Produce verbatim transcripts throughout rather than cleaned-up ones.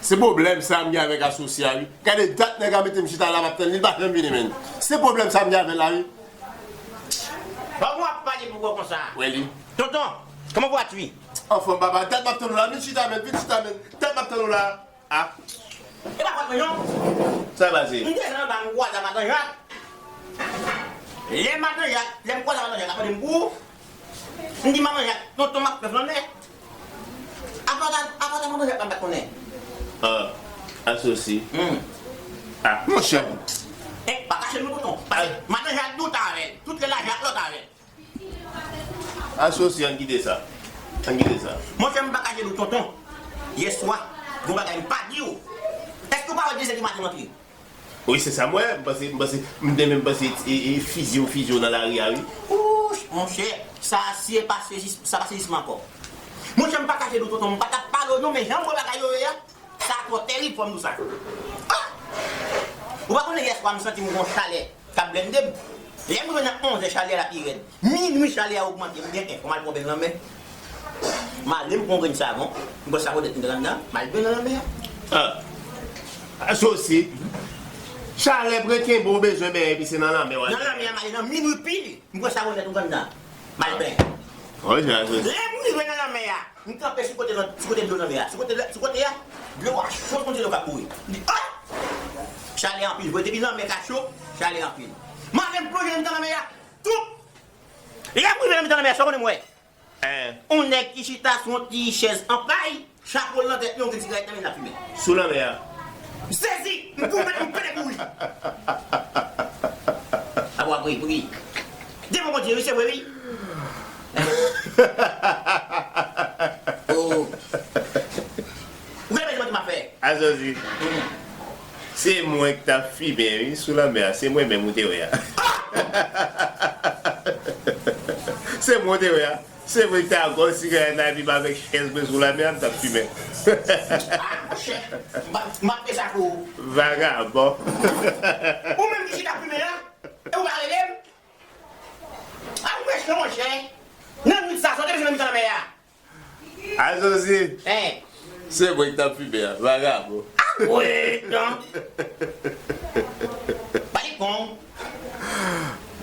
Se pwoblèm sa m gen avèk asosi a wi. Gade dat nèg la mete m chita la m ap tann li, li pa janm vini menm. Se pwoblèm sa m gen avè l la wi. Bon, w ap pale pou kò konsa. Wè li. Tonton, kòman pou atwi? Anfòm papa, dat m ap tann ou la, vin chita menm, vin chita menm. Dat m ap tann ou la. Ah. E pa fòt mwen non. Sa pase? M desann anba m kwaze ak Madan Jak. Lè Madan Jak, lè m kwaze ak Madan Jak, ap mande m pou ou. M di Madan Jak, tonton m ap fè flanè. Apa ta, apa ta Madan Jak la m pa t konnen. Ah, asosi. Hmm. Ah, monchè. Eh, pa kache nou tonton. Pase Madan Jak dout avè l. Tout lè la Jak lòt avè l. Asosi, ann kite sa. Ann kite sa. Monchè, m pa kache nou tonton. Yèswa, gon bagay m pa di w. Èske w pa wè dezyèm di maten m antre? Wi, se sa m wè. M panse, m panse, m te menm panse e, e, fizye w fizye w nan lari a wi. Ouch, monchè, sa a si e pa sezis, sa pa sezisman ankò. Monchè, m pa kache nou tonton, m pa t ap pale w non, men jan m wè bagay yo ye a, sa twò terib, fò m di w sa. Ah! Ou pa konnen yèswa m santi m gon chalè k ap blende m. Lè m rive nan onzè chalè a la pi rèd. Minwi chalè a ogmante, m gen enfòm al pran beny lanmè. M ale m pran yon grenn savon, m pran savonèt m gen anndan, m al beny nan lanmè a. Ah. Asosi. Chalè pran kenbe w bezwen beny epi se nan lanmè w al. Nan lanmè a m ale nan minwi pil, m pran savonèt m gen anndan, m al beny. Lè m rive nan lanmè a, m kanpe sou kote, sou kote dlo lanmè a. Sou kote, sou kote a, dlo a cho konn se dlo k ap boure. M di, ah! Chalè anpil vre, depi lanmè ka cho, chalè anpil. M ale m plonje nan mitan lanmè a, toup! Lè m rive nan mitan lanmè a, sa w konnen m wè? Yon nèg ki chita sou yon ti chèz an pay, chapo l nan tèt li, yon grenn sigarèt nan men l ap fimen. Sou lanmè a. M sezi, m kouri, m pete kouri. Apre, apre, apre. Devan Bondye, wi, se vre, wi. Oh. Ou gen bezwen m ap fè. Azozi. Se mwen ki t ap fimen wi sou lanmè a, se mwen menm ou te wè a. Se mwen ou te wè a. Se mwen ki t ap gòl sigarèt la epi m avèk chèz mwen sou lanmè a m t ap fimen. Ah monchè, m ap fè sa pou ou. Vagabon. Ou menm ki chita ap fimen la, e ou pa rele m? Ah ou mechan monchè. Nan nwit sa, sa w te bezwen nan mitan lanmè a. Azozi. Hein. Se mwen ki t ap fimen an, vagabon. Akwè non. Pale kon.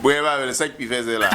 Bwè pa vle sa k pi fèzè la.